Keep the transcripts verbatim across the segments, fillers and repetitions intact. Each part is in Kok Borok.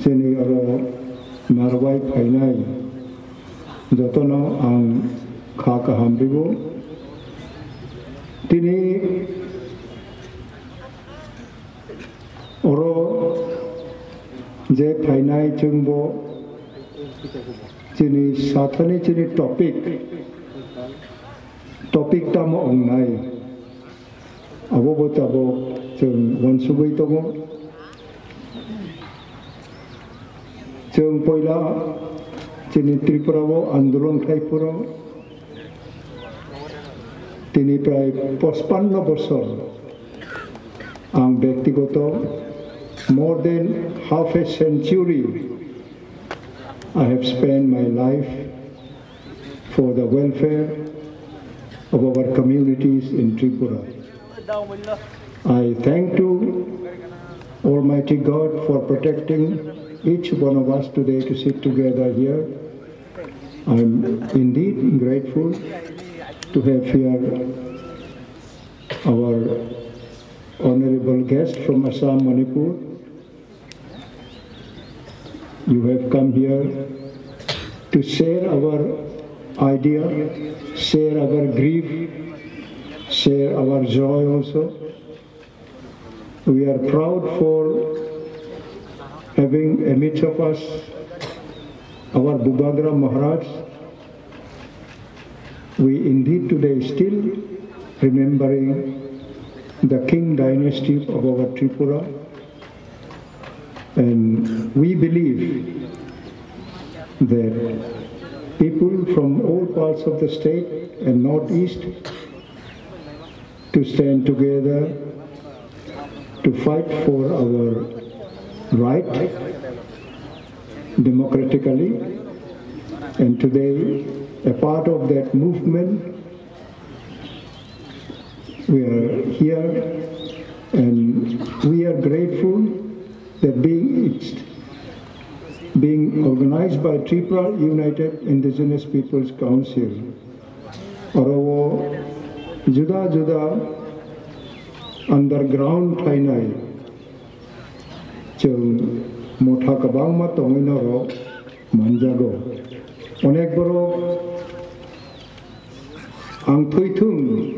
Chini oro narwai phainai jotono ang kha kaham ribo. Tini oro je phainai chwngbo chini sathani chini topic, topic tamo wngnai. Abo bo tabok chwng uansugwi tongo. Chwng poila chini Tripura o andolon khlai phuru tini prai pochpanno bosor ang bektigoto more than half a century I have spent my life for the welfare of our communities in Tripura. I thank to Almighty God for protecting each one of us today to sit together here. I'm indeed grateful to have here our honorable guest from Assam, Manipur. You have come here to share our idea, share our grief, share our joy also. We are proud for having amidst of us our Bubagra Maharaj. We indeed today still remembering the king dynasty of our Tripura. And we believe that people from all parts of the state and Northeast to stand together to fight for our right democratically. And today, a part of that movement, we are here and we are grateful that being, it's being organized by Tripura United Indigenous Peoples Council. Oro o juda juda underground khlainai chwng motha kwbangma tongwi norok manjago. Onek borok ang thwithung,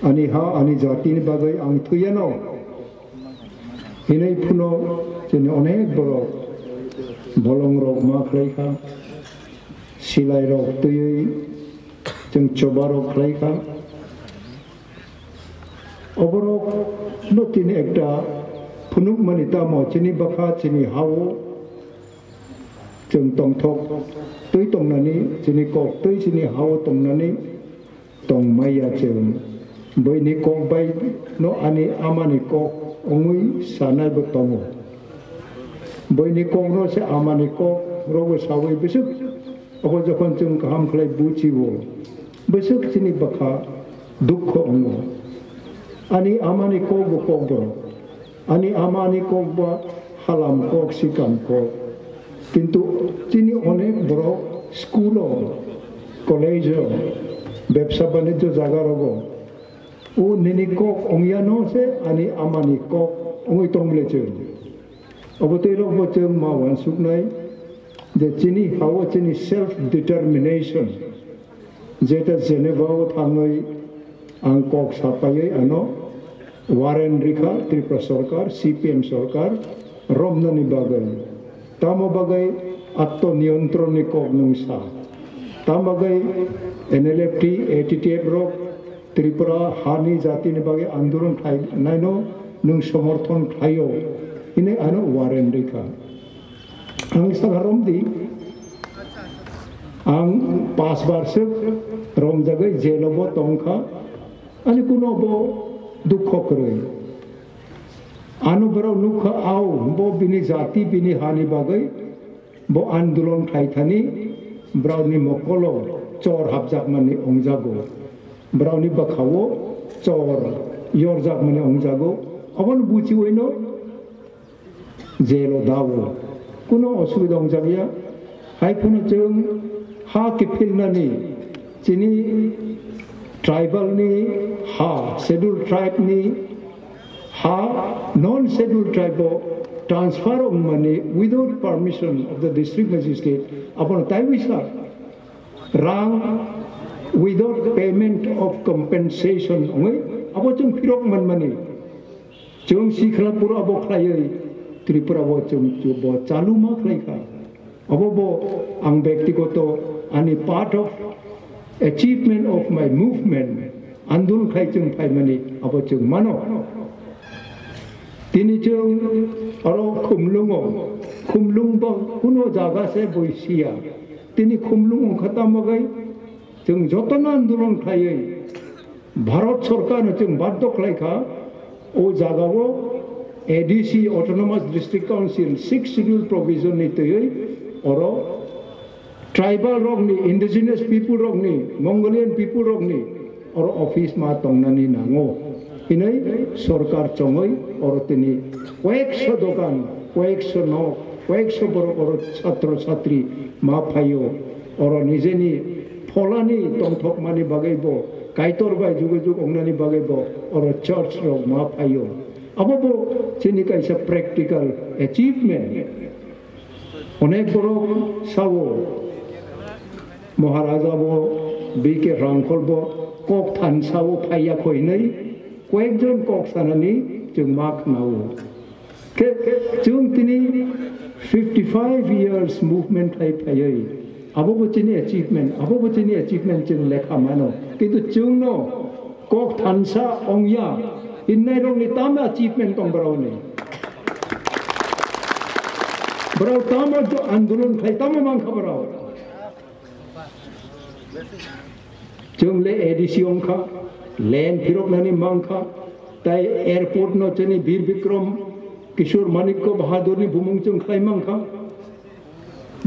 ani ha, ani jatini bagwi ang thwiyano hinwi phano chini onek borok bolongrok ma khlai kha, silairok twiwi chwng chobarok khlai kha. Oborok no tini ekta phunukmani tamo chini bwkha chini ha-o chwng tongthok twi tongnani, chini kok twi chini ha-o tongnani tongmaya chwng. Boini kok bai no ani amani kok wngwi sanai bo tongo. Boini kok no se amani kok rogo sawi bwswk. Obo jokhon chwng kaham khlai buchi-o, bwswk chini bwkha dukho wngo. Ani amani kok bo kok borok. Ani amani kok ba halam kok, sikam kok. Kintu chini onek borok school-o, college-o, bebsa banijjo jaga rogo. O nini kok ongya no se ani amani kok ongwi tong le chwng. Obo twi rok bo chwng ma uansuknai je chini ha-o chini self determination. Jeta Geneva o thangwi ang kok sapaiwi ano warrant rikha Tripura Sarkar, C P M Sarkar romnani bagwi. Tamo bagwi atto niyontron ni kok nwng sa. Tamo bagwi N L F T, A T T F rok Tripura hani jatini bagwi andolon khlainaino nwng somorthon khlaio hinwi ano warrant rikha. Ang sakha romdi, ang pas bar swk romjagwi jail-o bo tongkha, ani kuno bo dukho kwrwi. Ano borok nukha, ao bo bini jati, bini hani bagwi bo andolon khlaithani, borokni mokolo chor hapjakmani wngjago, borokni bwkhao chor yorjakmani wngjago, obono buchiwino jail-o dao. Kuno osubida wngjakya. Hai phano chwng ha kiphilnani chini tribal ni ha, scheduled tribe ni ha, non scheduled tribe o transfer wngmani without permission of the district magistrate, abono taiwi sa rang without payment of compensation wngwi abo chwng phirok manmani. Chwng sikhlapuro abo khlaiwi Tripura bo chwng bo chaluma khlaikha. Abo bo ang bektigoto ani part of achievement of my movement, andolon khai chwng phaimani abo chwng mano. Tini chwng oro Khumlungo, Khumlung bo kuno jaga se boi siya. Tini Khumlung wngkha tamo gai chwng jotono andolon khlaiwi Bharat Sorkarno chwng baddo khlaikha, o jagao A D C, Autonomous District Council, Sixth Schedule provision ni twiwi oro tribal rokni, indigenous people rokni, Mongolian people rokni oro office ma tongnani nango hinwi sorkar chongwi oro tini koyekso dokan, koyekso nok, koyekso borok oro chhatro chhatri ma phaio. Oro nijeni pholani tongthokmani bagwi bo, Kaitor bai jugajug wngnani bagwi bo oro church rok ma phaio. Abo bo chini kaisa practical achievement. Onek borok sao, Maharaja bo, B K Rangkhol bo kok thansa o phaiya kho hinwi koyekjon kok sanani chwng ma khnao. Khe chwng tini fifty five years movement khai phaiwi, abo bo chini achievement, abo bo chini achievement chwng lekha mano. Kintu chwngno kok thansa ongya hinnai rokni tamo achievement tong borokni? Borok tamo jo andolon khai tamo mankha borok? Chwng le A D C wngkha, land phiroknani mankha, tai airport no chini Bir Bikram Kishore Manikya Bahadurni bumung chwng khlai mankha.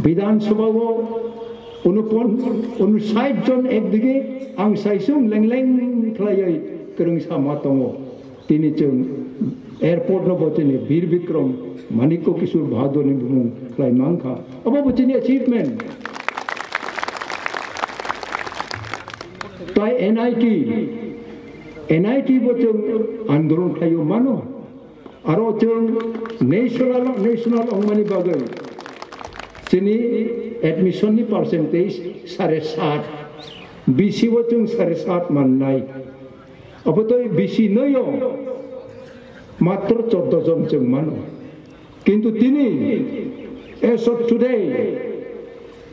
Bidhan Sabha o unupon-, unusait jon ekdige ang saisung lengleng khlaiwi kwrwngsa ma tongo. Tini chwng airport no bo chini Bir Bikram Manikya Kishore Bahadurni bumung khlai mankha. Abo bo chini achievement. Tai N I T, N I T bo chwng andolon khlaio mano. Aro chwng national, national wngmani bagwi chini admission ni percentage sare sat. B C o chwng sare sat mannai. Abo to B C noyo, matro chordo jon chwng mano. Kintu tini, as of today,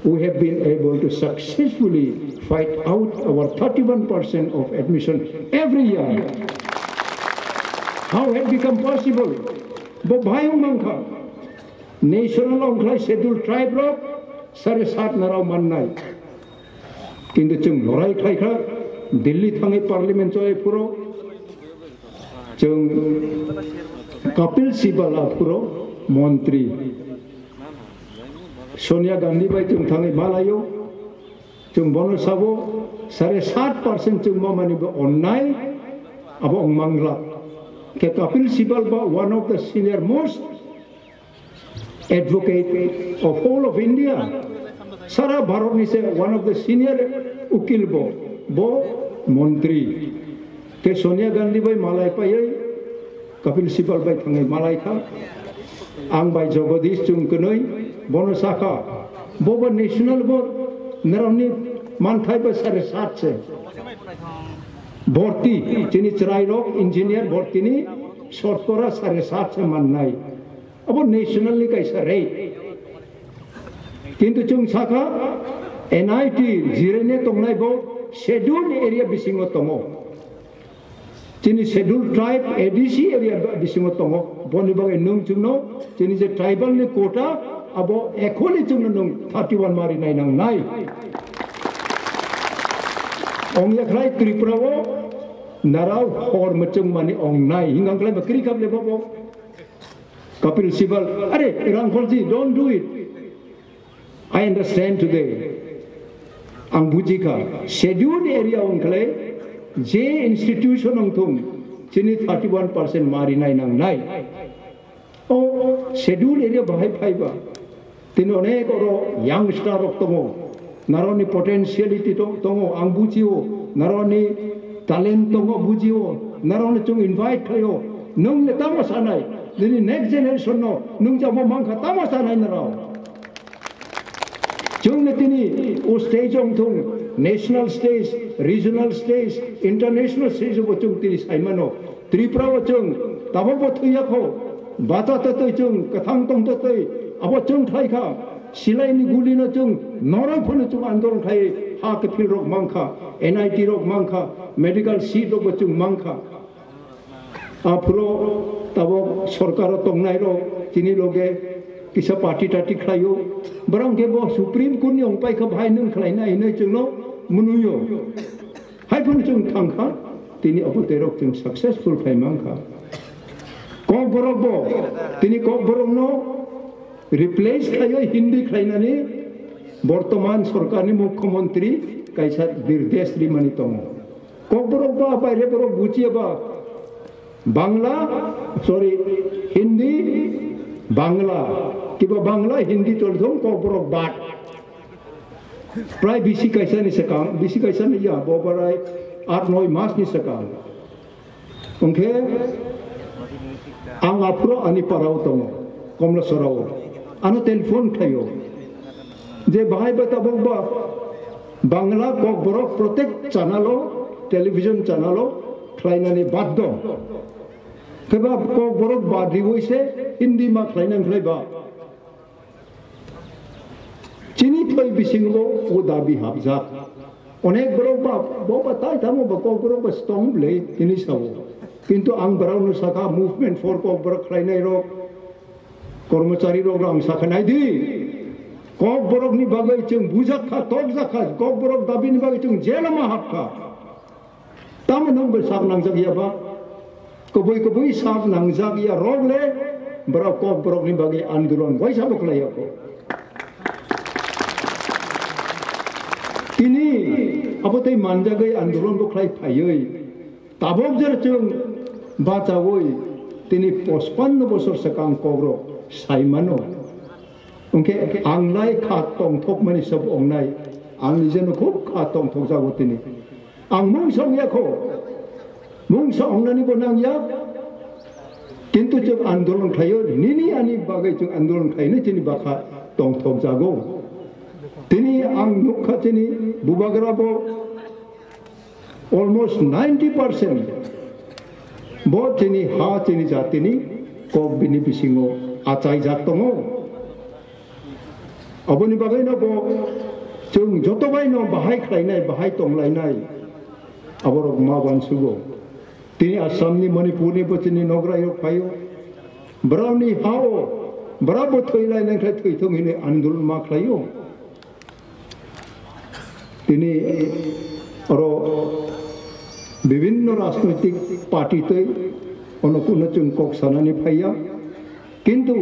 we have been able to successfully fight out our thirty-one percent of admission every year. How had become possible? Bo bhai wngmangkha. National wngkhlai schedule tribe rok sare sat narao mannai. Kintu chwng lorai khlaikha, Delhi thangwi parliament choi phuro, chwng Kapil Sibal aphuro montri. Sonia Gandhi bai chwng thangwi malaio, chwng bono sabo sare sat percent chwng mamani bo onnai, abo wngmangla. Khe Kapil Sibal ba one of the senior most advocate of whole of India. Sara Bharat ni se one of the senior ukil bo, bo montri. Ke Sonia Gandhi bai malai paiwi Kapil Sibal bai thangwi malai kha. Ang bai Jagadish chwng kwnwi bono sakha. Bo bo national bo narani manthai ba sare sat se. Bhorti, chini chwrai rok engineer bhorti ni sotkora sare sat se mannai. Abo national ni kaisa rate. Kintu chwng sakha N I T jirene tongnai bo scheduled area bisingo tongo. Chini scheduled tribe A D C area bisingo tongo. Boni bagwi nwng chwngno chini je tribal ni quota abo ekholi chwngno nwng thirty one mari nai nang nai. Ong yakhlai Tripura o narao hor mwchwng mani ong nai hingang khlai ba kri khap le bobo. Kapil Sibal, are, Rangkholji, don't do it. I understand today. Ang bujikha, scheduled area wngkhlai je institution wngthung, chini thirty one percent mari nai nang nai. O scheduled area bahai phaiba. Tini onek oro youngster rok tongo, naroni potentiality to-, tongo, ang bujio, naroni talent tongo, bujio, naroni chwng invite khlaio, nwng le tamo sanai, Nini next generation no nung jabo mankha tamo sanai narao. Chwng ni tini o stage ong thung, national stage, regional stage, international stage bo chwng tini saimano. Tripura o chwng tabok bo thwiya kho, bata tatwi chwng kwthang tong tatwi abo chwng khlai kha. Silai ni guli no chwng norok phano chwng andolon khlai ha kiphil rok mankha, N I T rok mankha, medical seat rok bo chwng mankha. Aphuru tabok sorkaro tongnairok chini loge kisa party tati khlaio. Borok hwnkhe bo Supreme Court ni wngpai kha, bahai nwng khlainai hinwi chwngno mwnwio. Hai phano chwng thangkha, tini obo twerok chwng successful khai mankha. Kokborok bo, tini Kokborokno replace khlaiwi Hindi khlainani bortoman sorkarni mukhyamantri kaisa nirdesh rimani tongo. Kokborok ba baire borok bujiya ba Bangla, sorry, Hindi, Bangla. Kiba Bangla, Hindi tolthung Kokborok bad. Prai bisi kaisa ni sekang, bisi kaisa ni ya, bo barai aat noi mas ni sekang. Hwnkhe ang aphuru ani parao tongo, Komlasoro. Ano telephone khlaio. Je bahai ba tabok ba Bangla Kokborok protek channel o, television channel o khlainani baddo. Khe ba Kokborok bad riwi se Hindi ma khlainang khlai ba. Chini thoi bisingo o dabi hapjak. Onek borok ba, bo ba tai tamo ba Kokborok ba stong ble hini sao. Kintu ang borokno sakha movement for Kokborok khlainai rok, kormochari rok ang sakha naidi. Kokborokni bagwi chwng bujak kha, tokjak kha, Kokborok dabini bagwi chwng jela ma hap kha. Tamo nang bai sak nangjak ya ba? Kubui kubui sak nangjak ya rok le, borok Kokborokni bagwi andolon waisa bo khlai ya kho. Tini abo tei manjagwi andolon bo khlai phaiwi. Tabok jera chwng bachawi tini pochpanno bosor swkang Kokrok sai mano. Hwnkhe ang lai kha tongthokmani sabo wngnai, ang nijeno khub kha tongthok jago tini. Ang mungsa wngya kho, mungsa wngnani bo nangya, kintu chwng andolon khlaio, nini ani bagwi chwng andolon khlaino chini bakha tongthok jago. Tini ang nukha chini bubagra bo almost ninety percent bo chini ha, chini jatini kok bini bisingo achaijak tongo. Aboni bagwino bo chwng joto baino bahai khlainai, bahai tonglainai aborok ma uansugo. Tini Assamni, Manipurni bo chini nograi rok phaio. Borokni hao borok bo thwilainai khlai thwithung hinwi andolon ma khlaio. Tini oro bibinno rajnoitik party twi ono kuno chwng kok sanani phaiya, kintu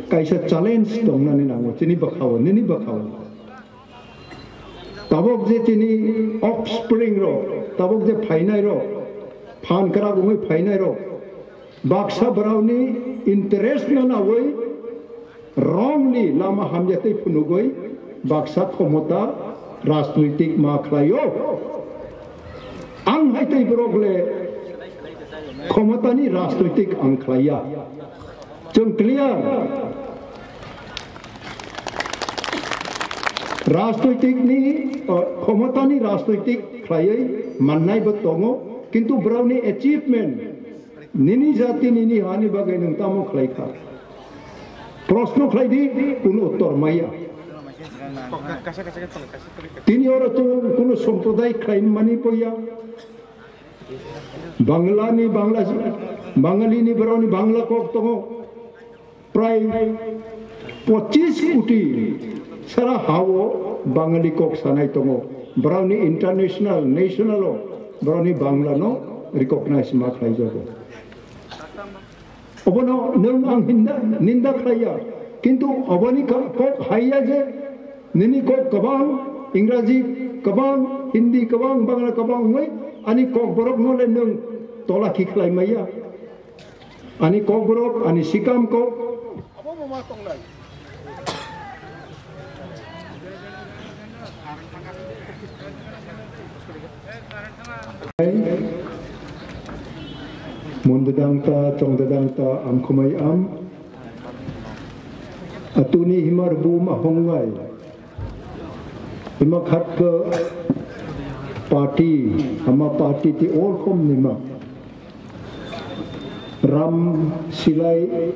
kaisa challenge tongnani nango chini bwkhao, nini bwkhao. Tabok je chini offspring rok, tabok je phainai rok, phan kwrak wngwi phainai rok, baksa borokni interest no nawi wrongly lama hamya tei phunugwi baksa khomota rajnoitik ma khlaio. Ang hai tei borok le khomotani rajnoitik ang khlaiya. Chwng clear. Rajnoitikni, o, khomotani rajnoitik khlaiwi mannai bo tongo, kintu borokni achievement, nini jati, nini hani bagwi nwng tamo khlai kha? Proshno khlai di, kunu uttor maya. Tini oro chwng kunu somproday khlai mani poya. Banglani, Bangla, Bangalini borokni Bangla kok tongo. Prai pochis koti sara hao Bangali kok sanai tongo. Borokni international, national o borokni Bangla no recognize ma khlai jago. Obono nwng ang hinda, ninda khlaiya. Kintu oboni ka-, kok haiya je nini kok kwbang, Ingraji kwbang, Hindi kwbang, Bangla kwbang wngwi ani kok borok no le nwng tola khi khlai maya. Ani kok borok, ani sikam kok. Mundadang ta, chongdadang ta, amkhumai am. Atuni himar bum ahongngai. Hima khatka party, hama party ti all kom nima. Ram silai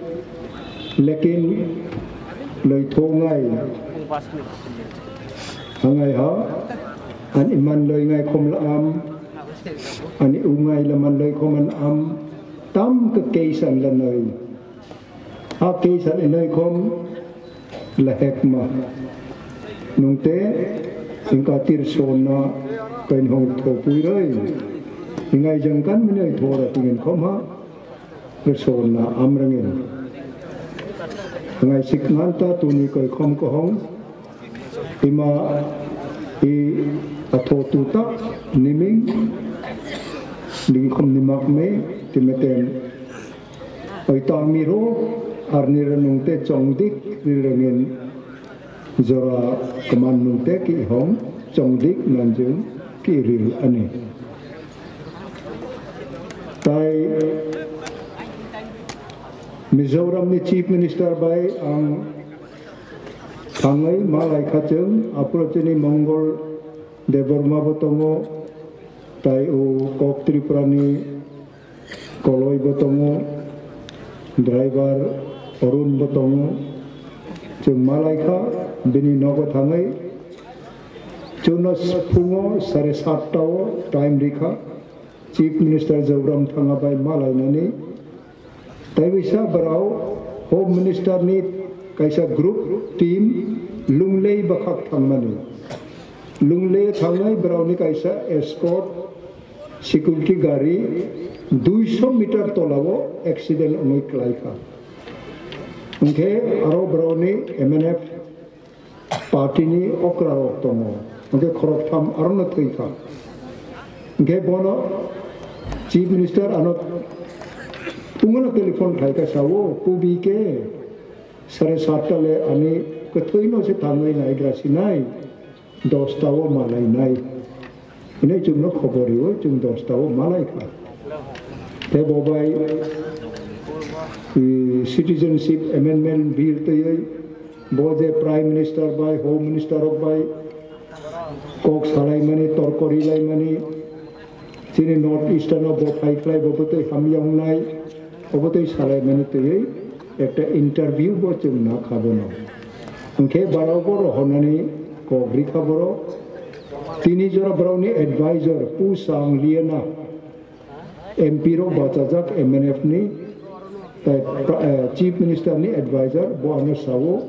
lekin loi thongai. Hangai ha, an iman loi ngai khom la am, an ungai laman loi khom an am, tam ke keisan la noi. A keisan inoi khom la hekma. Nungte ingka tir sonna kain hong thopui roi. Ingai jangkan minoi thora tingin khom ha. Tir sonna amrangin. Ngai sik nganta tuni koi khom kohong. Ima i atho tu tak niming. Ding khom nimak me timetem. Oi tangmiro arni renung te chongdik rirengin jora keman nung te ki hong chongdik nanjung ki ril ani. Tai Mizoram ni Chief Minister bai ang thangwi malai khachung apro chini Mongol Debbarma bo tongo, tai o Kok Tripura ni Koloi bo tongo, driver Arun bo tongo. Chwng malai kha, bini nogo thangwi chwngno phungo sare satta o time rikha. Chief Minister Zogram thanga bai malainani. Tai bisa borok Home Minister ni kaisa group team Lunglei bakhak thangmani. Lunglei thangnai borokni kaisa escort security gari duiso meter tolao accident wngwi klaikha. Hwnkhe aro borokni M N F party ni okra rok tongo, hwnkhe khorok tham arono thwikha. Hwnkhe bono Chief Minister ano phungono telephone khlaikha, sao, "Kubi ke sare satta le ani kwthwino se thangwi naigra sinai, dosta o malainai." Hwnwi chwngno khobor rwi chwng dosta o malaikha. Tei bo bai, i, Citizenship Amendment Bill twiwi bo je Prime Minister bai, Home Minister rok bai kok salaimani, torkori laimani, chini North Eastern o bo phai khlai bo bwtwi hamya wngnai, bo bwtwi salaimani twiwi ekta interview bo chwng nakha bono. Hwnkhe borok bo rohornani kok rikha borok. Tini jora borokni advisor Pu Sang Liana, M P rok bachajak M N F ni, tai, eh, Chief Minister ni advisor bo ano sao.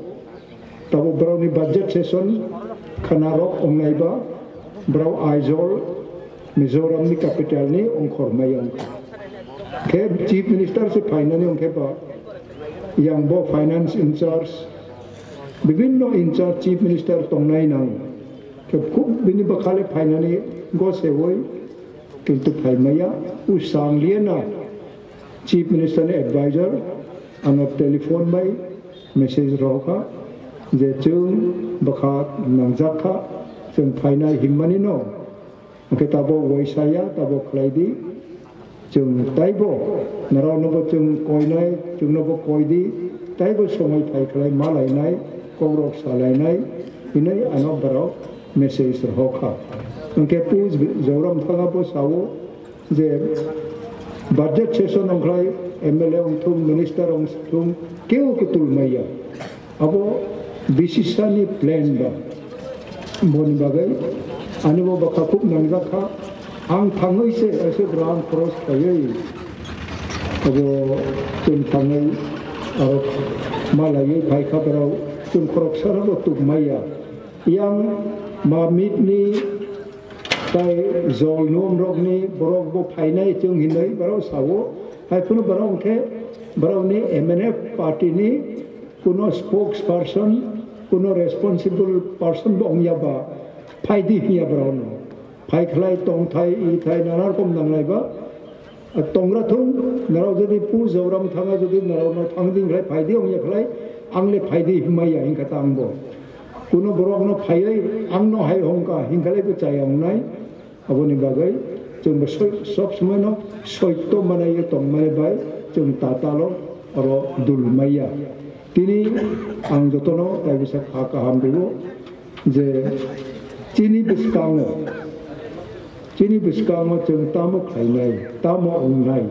Tabo borokni budget session khana rok wngnai ba borok Aizawl, Mizoram ni capital ni ongkhor mai wngkha. Khe Chief Minister se phainani wngkhe ba yang bo finance in charge, bibinno in charge Chief Minister tongnai nang. Khe khub bini bwkhale phainani go sewi kintu phaimaya. Pu Sang Liana, Chief Minister ni advisor, ano telephone bai message rwkha je chwng bwkha nangjak kha, chwng phainai hinmani no. Hwnkhe tabo waisa ya, tabo khlai di. Chwng taibo norokno bo chwng koinai, chwngno bo koi di. Taibo somoi phai khlai malainai, kokrok salainai hinwi ano borok message rwkha. Hwnkhe Pu Zogram Thanga bo sao je budget session wngkhlai M L A wngthung, minister wngthung, keu kutul maya. Abo bisisani plan ba. Boni bagwi ani bo bwkha khub nangjak kha. Ang thangwi se aswk rang khoros khaiwi abo chwng thangwi aro malaiwi phai kha borok chwng khoroksa rokbo tuk maya. Yang ma meet ni tai jol nom rokni borok bo phainai chwng hinwi borok sao. Hai phano borok hwnkhe borokni M N F party ni kuno spokesperson, kuno responsible person bo wngya ba, phaidi hinya borokno. Phai khlai tongthai, ithai nana rokom nanglai ba. Tongra thung, norok jodi Pu Zogram Thanga jodi norokno thangdi khlai phaidi wngya khlai, angle phaidi himaya hinkha ta angbo. Kuno borokno phaiwi angno hai hongkha hinkhalai bo chaya wngnai. Aboni bagwi Chwng bo soi-, sob somoino soito manaiwi tongmani bai chwng tatalo oro dul maya. Tini ang jotono tai bisa kha kaham rwo je chini bwskango, chini bwskango chwng tamo khlainai, tamo wngnai.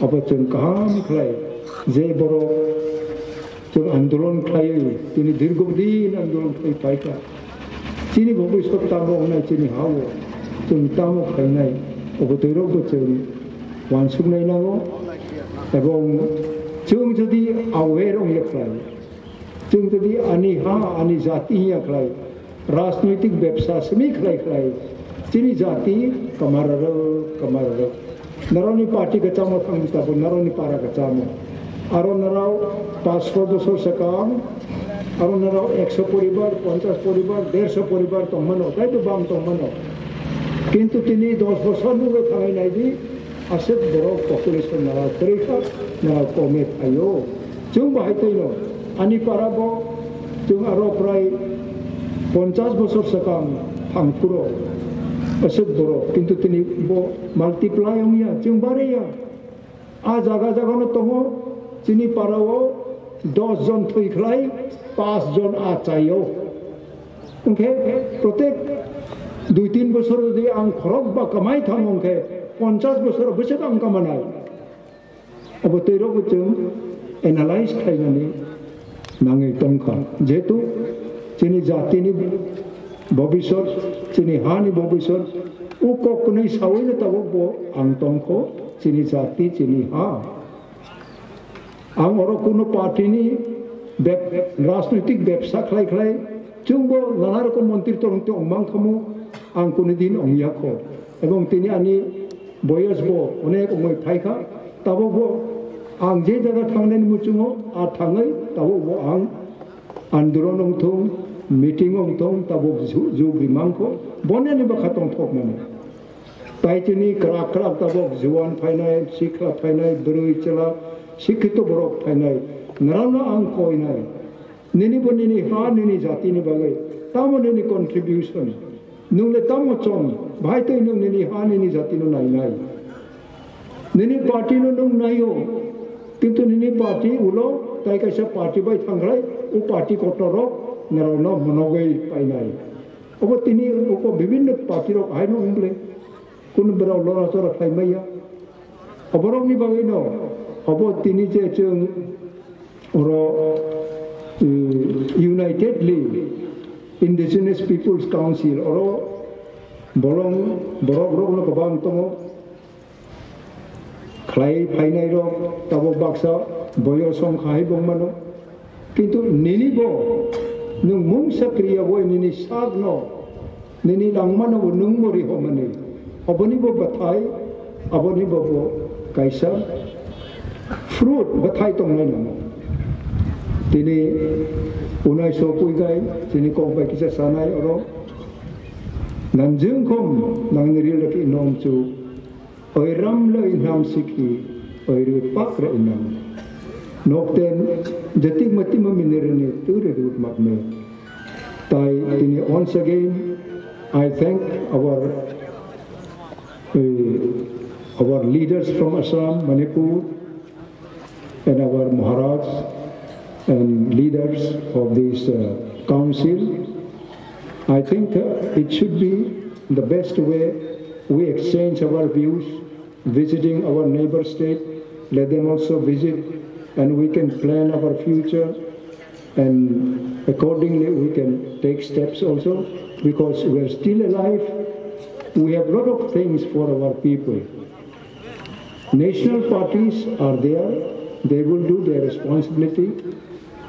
Abo chwng kaham khlai je borok chwng andolon khlaiwi, tini dirgo din andolon khlai paikha. Chini bwbwi sot tamo wngnai chini ha-o chwng tamo khlainai, obo twi rokbo chwng uansuknai nango. Ebong chwng jodi aware wngya khlai, chwng jodi ani ha, ani jati hiya khlai, rajnoitik bebsa simi khlai khlai, chini jati kamararok, kamararok. Naroni party kachamo thang tabuk, naroni para kachamo. Aro narao paanch sho bosor sakang, aro narao ekso poribar, ponchas poribar, derso poribar tongmano, tai to bang tongmano. Kintu tini dos bosor nugo thangai naidi, aswk borok population narao kwrwi kha, narao kome phaio. Chwng bo hai twi no, ani para bo chwng aro prai ponchas bosor swkang thang phuru aswk borok, kintu tini bo multiply wngya, chwng bariya. A jaga jaga no tongo, chini para o dos jon thwi khlai, paanch jon a chaio. Hwnkhe protek dui tin bosor jodi ang khorok ba kamai thang hwnkhe, ponchas bosor bwswk ang kamanai. Abo twi rokbo chwng analyze khlainani nangwi tongkha. Jehetu chini jatini bobisot, chini hani bobisot, o kok kwnwi sawino tabuk bo ang tongkho, chini jati, chini ha. Ang oro kuno party ni beb-, rajnoitik bebsa khlai khlai, chwngbo nana rokom montri torong tong mang khamu, ang kuno din ongya kho. Ebong tini ani boyos bo onek wngwi phaikha, tabuk bo ang je jaga thangnani muchungo, a thangwi tabuk bo ang andolon wngthung, meeting wngthung, tabuk ju-, jugri mangkho, bonani bwkha tongthokmani. Tai tini kwrak kwrak tabuk juan phainai, sikla phainai, bwrwi chwla, sikhito borok phainai, nrano ang koinai. Nini bo nini ha, nini jatini bagwi tamo nini contribution? Nwng le tamo chong? Bahai twi nwng nini ha, nini jatino nainai? Nini party no nwng naio, kintu nini party ulo tai kaisa party bai thangkhlai, o party kotor rok nrano monogwi painai. Obo tini oko bibinno party rok haino wngble, kunu borok lora chora khlai maya. Oborokni bagwino obo tini je chwng oro, eh, Unitedly Indigenous Peoples Council oro bolong borok rokno kwbang tongo. Khlai phainai rok tabuk baksa boyos wng kha hai bongmano. Kintu nini bo nwng mungsa kriya bo nini sak no, nini langmano bo nwng bo rihomani. Aboni bo bathai, aboni bo bo kaisa fruit bathai tongnai namo. Tini unaiso puigai, tini kok bai kisa sanai oro. Nangjwng khom nangni ril raki nom chu. Oi ram le oi nam sikhi, oi rwi pak re inang. Nokten jetik mati ma minirani tu re rut mak me. Tai tini once again, I thank our, eh, our leaders from Assam, Manipur, and our Maharaj and leaders of this, uh, council. I think, uh, it should be the best way we exchange our views, visiting our neighbor state, let them also visit, and we can plan our future, and accordingly we can take steps also, because we are still alive, we have lot of things for our people. National parties are there, they will do their responsibility.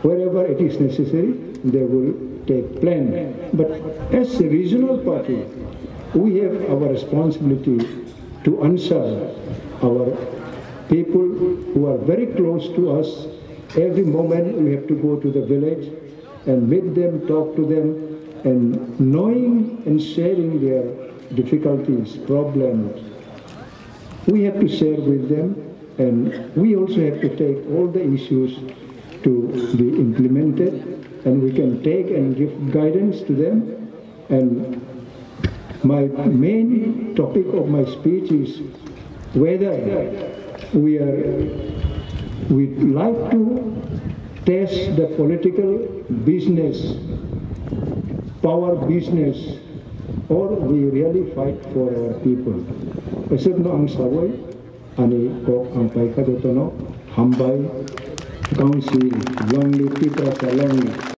Wherever it is necessary, they will take plan. But as a regional party, we have our responsibility to answer our people who are very close to us. Every moment we have to go to the village and meet them, talk to them, and knowing and sharing their difficulties, problems, we have to share with them, and we also have to take all the issues to be implemented, and we can take and give guidance to them, and My main topic of my speech is whether we are, we like to test the political business, power business, or we really fight for our people. Aswkno ang sawi ani kok ang paikha jotono hambai. Council long live, Tiprasa long live.